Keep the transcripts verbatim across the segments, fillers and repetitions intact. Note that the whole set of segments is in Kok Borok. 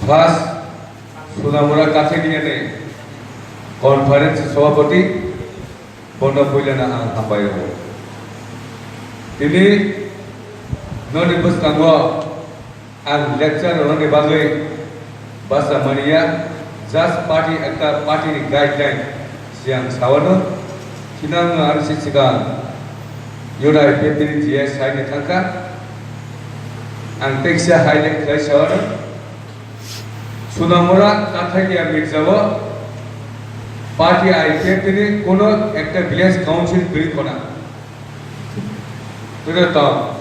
First, Sunamura Kathediani conference sabhapati, bono puilano ang hambai rwo. Tini noni bwskango ang lecture rwnani bagwi basa maniya, just party ekta party ni guideline siyang sawano, thinang ani si sikang yodai petri G S hai ni thangka, ang teksa highlight khlai sawano. Sunamura Kathaidia Mirjao party I P F T ni kono ekta village council kwrwi khona. Kwrwi tong.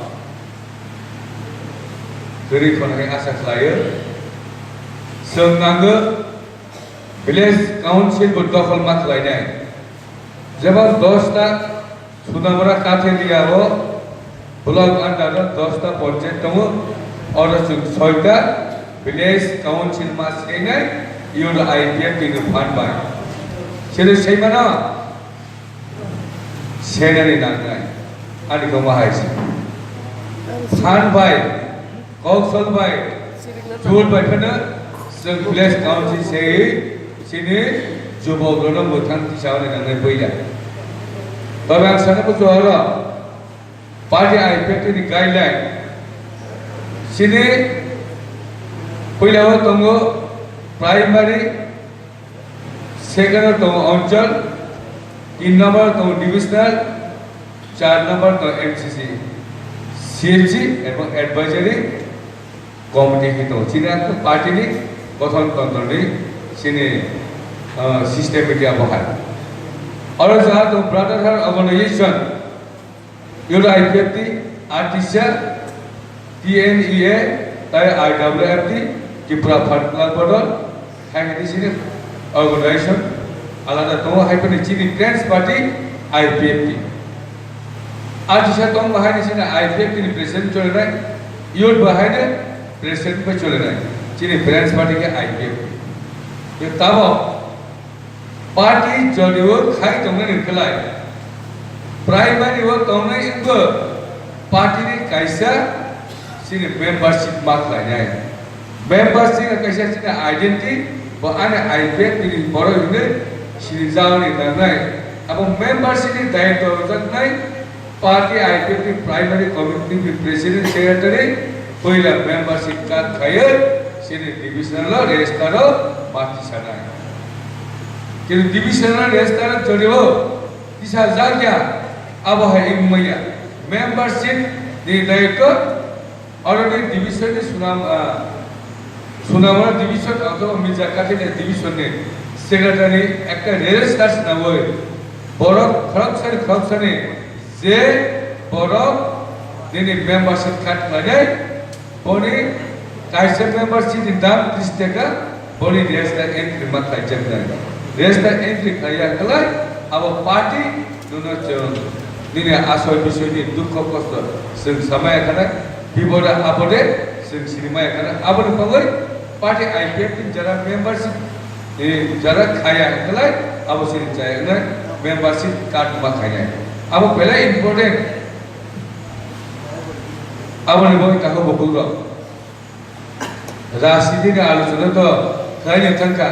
Kwrwi khona khe asa khlaio. Chwng nango village council bo dokhol ma khlainai. Jeba dosta Sunamura Kathediao block under o dosta panchayat tongo, oro chwng soita village council ma seinai, iyot I P F T ni phan bai. Sere seimano senani nangnai, ani koma hai se. Phan bai, Kausal bai, jut bai phano chwng village council se chini jubok rokno mwthang tisawi nangnai puila. Tobang sana bujo oro party I P F T ni guideline chini puila o tongo primary, second o tongo anchal, tin number o tongo divisional, char number o tongo M C C, C H G ebong advisory committee hinwi tongo. Chini ang party ni gothon tontro ni chini, ah, system media bo hai. Oro jaga tongo brotherhood organization, Euro I P F T, R T C R, T N E A, tai I W F T, Tripura Farmers Bodol, hai hai sini organization alada tongo, hai phano chini Friends Party I P F T. R T C R tongo hai ni sini I P F T ni president cholenai, youth bo hai ni president bo cholenai, chini Friends Party khe I P F T. Yo tabo Party jodi o khai tongnani khlai, primary o tongnai wngbo party ni kaisa chini membership ma khlainai. Membership kaisa chini identity, bo ani I P F T ni borok hinwi sini jaoni nangnai. Abo membership ni daitw rwjaknai. Party I P F T Primary Committee ni President Secretary puila membership card khaiwi chini divisional o register o ma tisanai. Chini divisional register o jodi o tisa jakya, abo hai wngmaya membership ni daitw. Oro ni division ni sunam, ah, Sunamura division, Oktober Mirza Kathediya division ni secretary ekta register swnamwi borok khoroksa ni khoroksa ni je borok nini membership card khlainai, boni kaisa membership ni dam tris taka, boni register entry ma khlaijaknai. Register entry khlaiya khlai abo party nono chwng nini asoi bisoi ni dukho kosto chwng samaya khana, bibode abode chwng sinimaya khana. Aboni bagwi party I P F ni jara membership, eh, jara khaya khlai abo chini chaya wngnai membership card ma khainai. Abo belai important. Aboni bagwi takhuk bukhuk rok. Rajniti ni alochona to khlaina thangkha,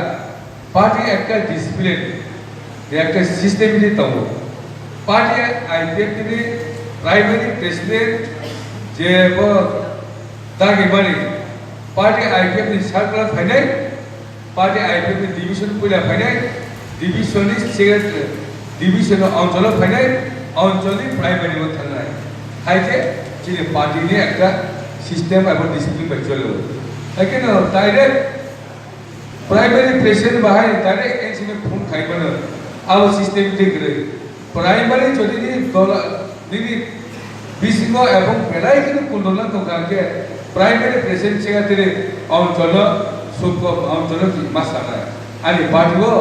party ekta discipline, ekta system ni tongo. Party I P F ni primary president je bo dagi mani, party I P F ni circular phainai, party I P F ni division puila phainai, division ni secretary, division o ancholo phainai, anchol ni primary o thangnai. Hai khe chini party ni ekta system abo discipline bai cholo. Hai khe no direct primary president bahai direct N C ni phone khai mano, abo system tei kwrwi. Primary jodi ni dola, nini bisingo ebong belai kheno kundulna tongkha khe primary president secretary ancholo sumko ancholo ma sanai. Ani party o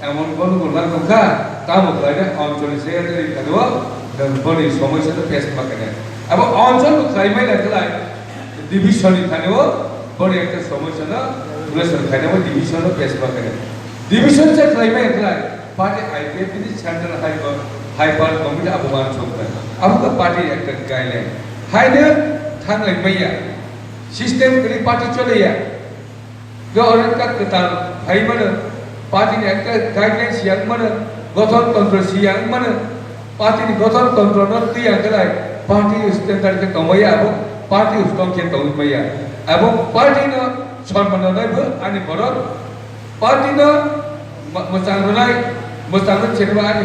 emon kono kundulna tongkha, tamo khlaina ancholo secretary khani o boni somosya no face ma khainai. Abo ancholo khlai mai na khlai division ni thani o boni ekta somosya no solution khaina o division no face ma khainai. Division se khlai mai khlai. Party I P F ni central high co-, high power committee abo uansuk kha. Abo khe party ekta guideline. Haino thanglai maya. System kwrwi party choliya. Je onek ta kwtal phai mano, party ni ekta guideline siyang mano, gothon tontro siyang mano, party ni gothon tontro no tiyang khlai, party standard khe tongmaya abo, party strong khe tongmaya. Abo party no sonman rwnai bo ani borok, party no ma-, mwchang rwnai, mwchang rwna chengma ani